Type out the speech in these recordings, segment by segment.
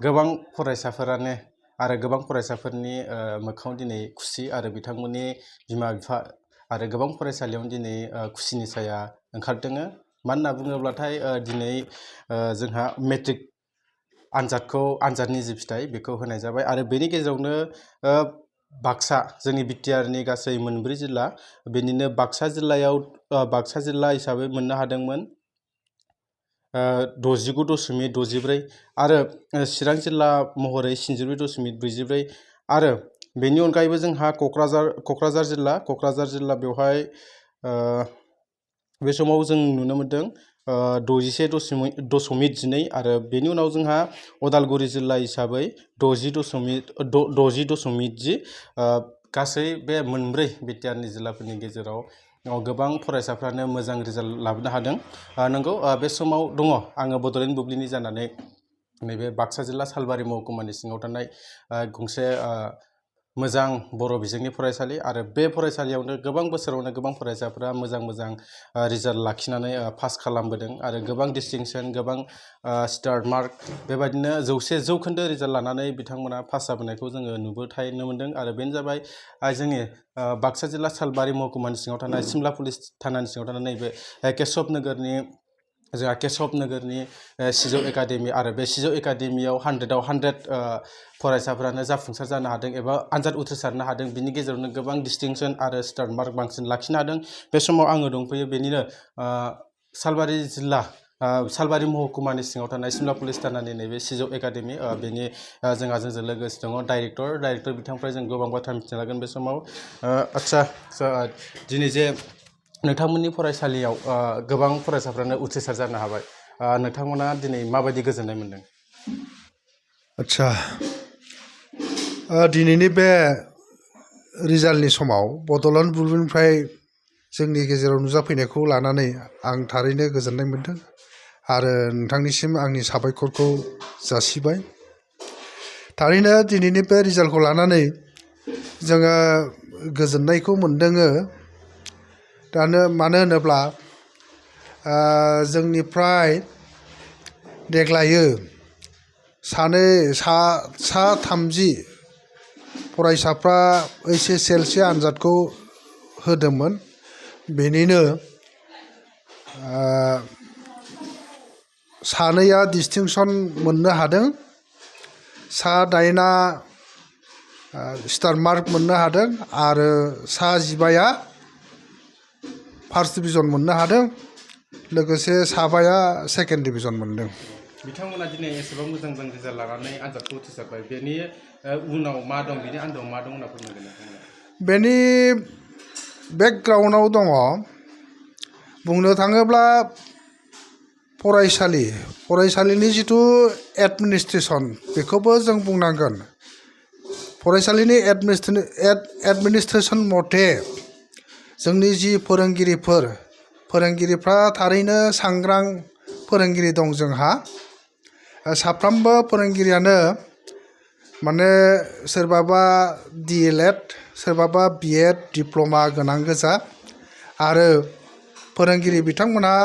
गोबां फरायसाफोरानो आरो गोबां फरायसाफोरनि मोखाङाव दिनै खुसि आरो बिथांमोननि बिमा बिफा आरो गोबां फरायसालियावनो दिनै खुसिनि साया ओंखारदों। मानो होनना बुङोब्लाथाय दिनै जोंहा मेट्रिक आनजादनि जि फिथाइ बेखौ होनाय जाबाय आरो बेनि गेजेरावनो बाक्सा जोंनि बिटिआरनि गासै मोनब्रै जिल्ला बेनिनो बाक्सा जिल्ला हिसाबै मोननो हादोंमोन 69.64 आरो चिरां जिल्ला महरै 64.44 आरो बेनि अनगायैबो जोंहा क'क्राझार जिल्ला बेवहाय बे समाव जों नुनो मोनदों 61.12 आरो बेनि उनाव जोंहा उदालगुरि जिल्ला हिसाबै 60.10 गासै बे मोनब्रै बिटिआरनि जिल्लाफोरनि गेजेराव गोबां फरायसाफ्रानो मोजां रिजाल्ट लाबोनो हादों। नंगौ बे समाव दङ आङो बड'लेण्ड बुब्लिनि जानानै नैबे बाक्सा जिल्ला सालबारि महकुमानि सिङाव थानाय गंसे मोजां बर' बिजोंनि फरायसालि आरो बे फरायसालियावनो गोबां बोसोरावनो गोबां फरायसाफ्रा मोजां रिजाल्ट लाखिनानै पास खालामबोदों आरो गोबां डिस्टिंसन गोबां स्टार मार्क बेबायदिनो 100% रिजाल्ट लानानै बिथांमोना पास जाबोनायखौ जोङो नुबोनो मोनदों आरो बेनो जाबाय जोंनि बाक्सा जिल्ला सालबारि महकुमानि सिङाव थानाय सिमला पुलिस थानानि सिङाव थानाय नैबे केशब नोगोरनि सिजौ एकाडेमि आरो बे सिजौ एकाडेमियाव 100आव 100 फरायसाफ्रानो जाफुंसार जानो हादों एबा आनजाद उथ्रिसारनो हादों। बिनि गेजेरावनो गोबां डिस्टिंसन आरो स्टार मार्क बांसिन लाखिनो हादों। बे समाव आङो दंफैयो बेनिनो सालबारि महकुमानि सिङाव थानाय सिमला पुलिस थानानि नैबे सिजौ एकाडेमि बेनि जोंजों लोगोसे दङ डाइरेक्टर बिथांनिफ्राय जों गोबां बाथ्रा मिथिनो लागोन बे समाव। आदसा दिनै जे नोंथांमोननि फरायसालियाव गोबां फरायसाफ्रानो उथ्रिसार जानो हाबाय नोंथांमोना दिनै माबायदि गोजोननाय मोनदों? आदसा दिनैनि बे रिजाल्टनि समाव बड'लेण्ड बुब्लिनिफ्राय जोंनि गेजेराव नुजाफैनायखौ लानानै आं थारैनो गोजोननाय मोनदों आरो नोंथांनिसिम आंनि साबायखरखौ जासिबाय। थारैनो दिनैनि बे रिजाल्टखौ लानानै जोङो गोजोननायखौ मोनदों। मानो होनोब्ला जोंनिफ्राय देग्लायो सा 30 फरायसाफ्रा HSLC आनजादखौ होदोंमोन। बेनिनो सानैया डिस्टिंसन मोननो हादों, सा 8 स्टार मार्क मोननो हादों आरो सा 15 फार्स्ट डिभिजन मोननो हादों, लोगोसे सा 5 सेकेन्ड डिभिजन मोनदों। बिथांमोना दिनै एसेबां मोजां रिजाल्ट लानानै आनजादखौ उथ्रिसारबाय बेनि उनाव मा दं बेनि आन्दोआव मा दं होनना फोरमायगोन नोंथांमोना? बेनि बेकग्राउन्डआव दङ बुंनो थाङोब्ला फरायसालिनि जिथु एडमिनिस्ट्रेसन बेखौबो जों बुंनांगोन। फरायसालिनि एडमिनिस्ट्रेसन मथे जोंनि जि फोरोंगिरिफ्रा थारैनो सांग्रां फोरोंगिरि दं जोंहा। साफ्रोमबो फोरोंगिरियानो माने सोरबाबा DLED सोरबाबा BEd डिप्ल'मा गोनां गोजा आरो फोरोंगिरि बिथांमोनहा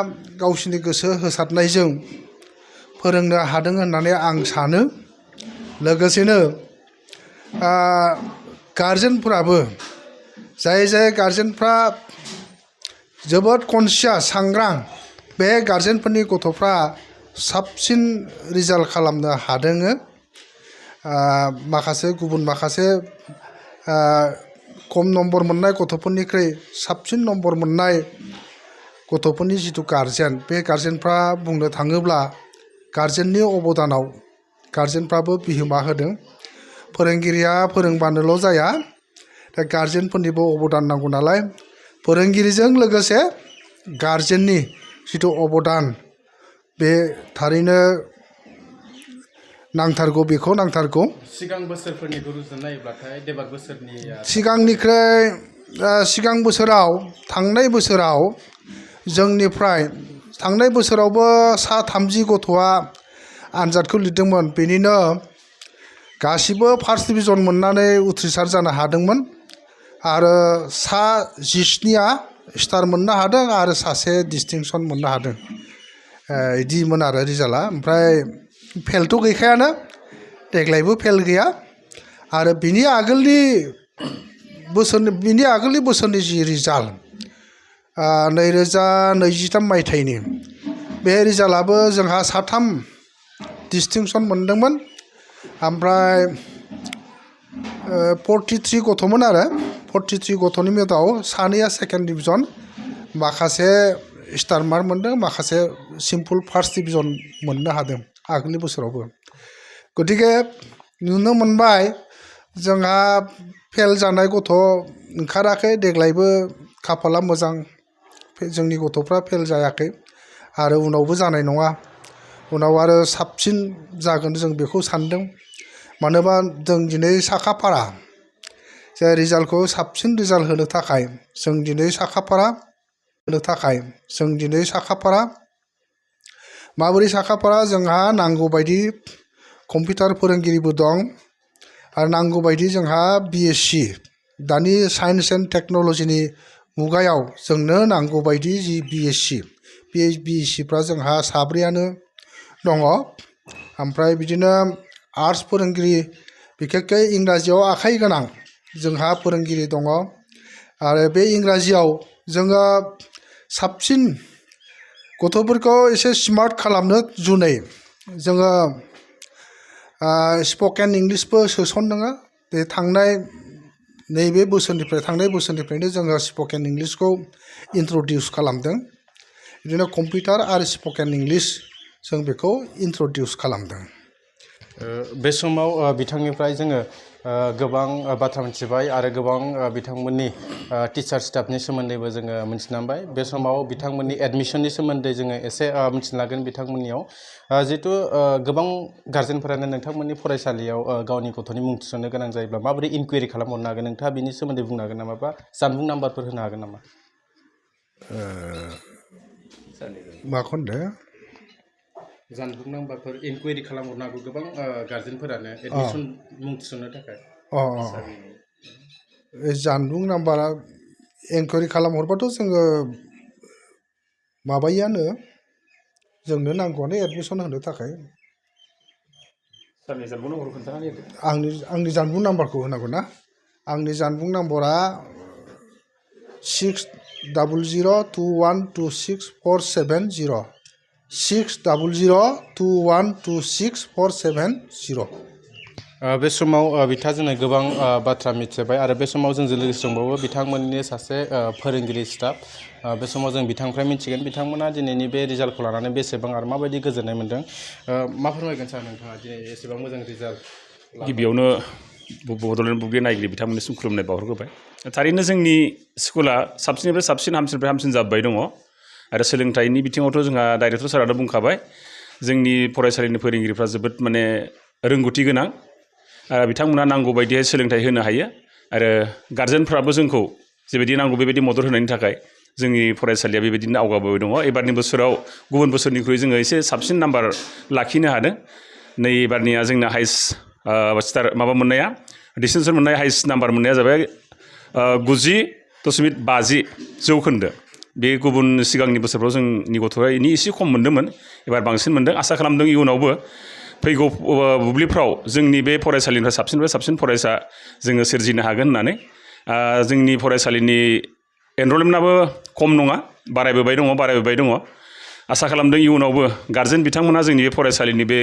गावसिनि गोसो होसारनायजों फोरोंनो हादों होननानै आं सानो। लोगोसेनो गारजेनफोराबो जाय गारजेनफ्रा जोबोद कनसियास सांग्रां बे गारजेनफोरनि गथ'फ्रा साबसिन रिजाल्ट खालामनो हादों। गुबुन माखासे खम नम्बर मोननाय गथ'फोरनिख्रुइ साबसिन नम्बर मोननाय गथ'फोरनि जिथु गारजेन बे गारजेनफ्रा बुंनो थाङोब्ला गारजेननि अबदानाव गारजेनफ्राबो बिहोमा होदों। फोरोंगिरिया फोरोंबानोल' जाया, दा गारजेनफोरनिबो अबदान नांगौ नालाय फोरोंगिरिजों लोगोसे गारजेननि जिथु अबदान बे थारैनो नांथारगौ। सिगां बोसोरफोरनिखौ रुजुना नायोब्लाथाय देबार बोसोरनि सिगां बोसोराव थांनाय बोसोराव जोंनिफ्राय थांनाय बोसोरावबो सा 30 गथ'आ आनजादखौ लिरदोंमोन। बेनिनो गासिबो फार्स्ट डिभिजन मोननानै उथ्रिसार जानो हादोंमोन आरो सा 17आ स्टार मोननो हादों आरो सासे डिस्टिंसन मोननो हादों। बिदिमोन आरो रिजाल्टआ। ओमफ्राय फेलथ' गैखायानो देग्लायबो फेल गैया आरो बिनि आगोलनि बोसोरनि जि रिजाल्ट 2023 मायथाइनि बे रिजाल्टआबो जोंहा 3 डिस्टिंसन मोनदोंमोन ओमफ्राय 43 गथ'मोन आरो 43 गथ'नि मादाव 2 सेकेन्ड डिभिजन माखासे स्टार मार्क मोनदों माखासे सिम्पल फार्स्ट डिभिजन मोननो हादों आगोलनि बोसोरावबो गतिके नुनो मोनबाय जोंहा फेल जानाय गथ' ओंखाराखै देग्लायबो खाफाला मोजां जोंनि गथ'फ्रा फेल जायाखै आरो उनावबो जानाय नङा उनाव आरो साबसिन जागोन जों बेखौ सानदों मानोबा जों दिनै साखाफारा जे रिजाल्टखौ साबसिन रिजाल्ट होनो थाखाय जों दिनै साखाफारा माबोरै साखाफारा जोंहा नांगौबायदि कम्पिउटार फोरोंगिरिबो दं आरो नांगौबायदि जोंहा BSc दानि साइन्स एन्ड टेक्न'लजिनि मुगायाव जोंनो नांगौबायदि जि BSc बे BScफ्रा जोंहा 3आनो दङ ओमफ्राय बिदिनो आर्ट्स फोरोंगिरि बिखेखकै इंराजियाव आखाइ गोनां जोंहा फोरोंगिरि दङ आरो बे इंराजियाव जोङो साबसिन गथ'फोरखौ एसे स्मार्ट खालामनो जुनै जोङो स्पकेन इंलिशबो सोसनदों बे थांनाय बोसोरनिफ्रायनो जोङो स्पकेन इंलिशखौ इन्ट्रडिउस खालामदों बिदिनो कम्पिउटार आरो स्पकेन इंलिश जों बेखौ इन्ट्रडिउस खालामदों बे समाव बिथांनिफ्राय जोङो गोबां बाथ्रा मिथिबाय आरो गोबां बिथांमोननि टिचार स्टाफनि सोमोन्दैबो जोङो मिथिना मोनबाय बे समाव बिथांमोननि एडमिसननि सोमोन्दै जोङो एसे मिथिनो लागोन बिथांमोननियाव जिहेतु गोबां गार्जेनफोरानो नोंथांमोननि फरायसालियाव गावनि गथ'नि मुं थिसननो गोनां जायोब्ला माबोरै इनकुवेरि खालामहरनो हागोन नोंथाङा बिनि सोमोन्दै बुंनो हागोन नामा बा जानबुं नाम्बारफोर होनो हागोन नामा माखौ होनदों जानबुं नाम्बारफोर इनकुवेरि खालामहरनो हागौ गोबां गार्जेनफोरानो एडमिसन मुं थिसननो थाखाय जानबुं नाम्बारा इनकुवेरि खालामहरबाथ' जोङो माबायोआनो जोंनो नांगौआनो एडमिसन होनो थाखाय आंनि जानबुं नाम्बारखौ होनांगौ ना आंनि जानबुं नाम्बारा 6002126470 6002126470 बे समाव बिथाङा जोंनो गोबां बाथ्रा मिथिबाय आरो बे समाव जोंजों लोगोसे दंबावो बिथांमोननि सासे फोरोंगिरि स्टाफ बे समाव जों बिथांनिफ्राय मिथिगोन बिथांमोना दिनैनि बे रिजाल्टखौ लानानै बेसेबां आरो माबायदि गोजोननाय मोन्दों मा फोरमायगोन सार नोंथाङा दिनै एसेबां मोजां रिजाल्ट गिबियावनो बड'लेण्ड बुब्लि नायगिरि बिथांमोननिसिम खुलुमनाय बावहरग्रोबाय थारैनो जोंनि स्कुला साबसिननिफ्राय साबसिन हामसिननिफ्राय हामसिन जाबोबाय दङ आरो सोलोंथाइनि बिथिङावथ' जोंहा डाइरेक्टर सारानो बुंखाबाय जोंनि फरायसालिनि फोरोंगिरिफ्रा जोबोद माने रोंगौथि गोनां आरो बिथांमोना नांगौ बायदियै सोलोंथाइ होनो हायो आरो गार्जेनफ्राबो जोंखौ जेबायदि नांगौ बेबायदि मदद होनायनि थाखाय जोंनि फरायसालिया बेबायदिनो आवगाबोबाय दङ एबारनि बोसोराव गुबुन बोसोरनिख्रुइ जोङो एसे साबसिन नाम्बार लाखिनो हादों नै एबारनिया जोंना हाइस्ट स्टार माबा मोननाया डिस्टिंसन मोननाय हाइस्ट नाम्बार मोननाया जाबाय 90.50 जौखोन्दो बे गुबुन सिगांनि बोसोरफ्राव जोंनि गथ'आ इनि एसे खम मोन्दोंमोन एबार बांसिन मोन्दों आसा खालामदों इयुनावबो फैगौ बुब्लिफ्राव जोंनि बे फरायसालिनिफ्राय साबसिननिफ्राय साबसिन फरायसा जोङो सोरजिनो हागोन होननानै जोंनि फरायसालिनि एनरलमेन्टआबो खम नङा बारायबोबाय दङ आसा खालामदों इयुनावबो गार्जेन बिथांमोना जोंनि बे फरायसालिनि बे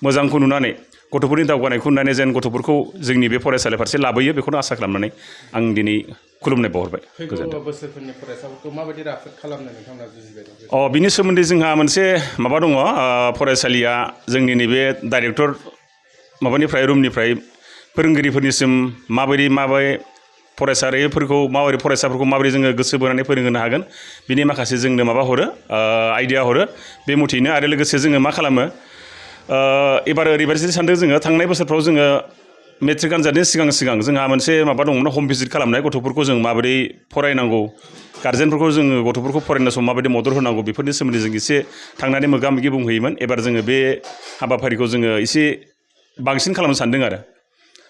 मोजांखौ नुनानै गथ'फोरनि दावगानायखौ नुनानै जेन गथ'फोरखौ जोंनि बे फरायसालि फारसे लाबोयो बेखौनो आसा खालामनानै आं दिनै खुलुमनाय बावहरबाय बोसोरफोरनि फरायसाफोरखौ माबायदि राफोद खालामनो नोंथांमोना जुजिबाय बिनि सोमोन्दै जोंहा मोनसे माबा दङ फरायसालिया जोंनि नैबे डाइरेक्टर माबानिफ्राय रुमनिफ्राय फोरोंगिरिफोरनिसिम माबोरै फरायसाफोरखौ माबोरै जोङो गोसो बोनानै फोरोंहोनो हागोन बिनि माखासे जोंनो माबा हरो आइडिया हरो बे मथेनो आरो लोगोसे जोङो मा खालामो एबार ओरैबायदि सानदों जोङो थांनाय बोसोरफ्राव जोङो मेट्रिक आनजादनि सिगां जोंहा मोनसे माबा दंमोन हम भिजिट खालामनाय गथ'फोरखौ जों माबोरै फरायनांगौ गार्जेनफोरखौ जोङो गथ'फोरखौ फरायनाय समाव माबायदि मदद होनांगौ बेफोरनि सोमोन्दै जों एसे थांनानै मोगा मोगि बुंहैयोमोन एबार जोङो बे हाबाफारिखौ जोङो एसे बांसिन खालामनो सानदों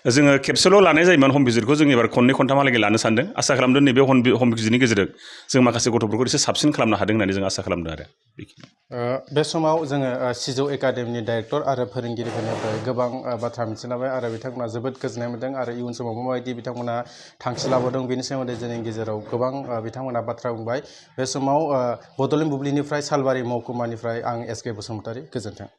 जोङो खेबसेल' लानाय जायोमोन हम भिजिटखौ जों एबार खननै खनथामहालागै लानो सानदों आसा खालामदों नैबे हम भिजिटनि गेजेरजों जों माखासे गथ'फोरखौ एसे साबसिन खालामनो हादों होननानै जों आसा खालामदों आरो बे समाव जोङो सिजौ एकाडेमिनि डाइरेक्टर आरो फोरोंगिरिफोरनिफ्राय गोबां बाथ्रा मिथिनो हाबाय आरो बिथांमोना जोबोद गोजोननाय मोनदों आरो इयुन समाव माबायदि बिथांमोना थांखि लाबोदों बेनि सोमोन्दै जोंनि गेजेराव गोबां बिथांमोना बाथ्रा बुंबाय बे समाव बड'लेण्ड बुब्लिनिफ्राय सालबारि महकुमानिफ्राय आं एस के बसुमतारी गोजोन्थों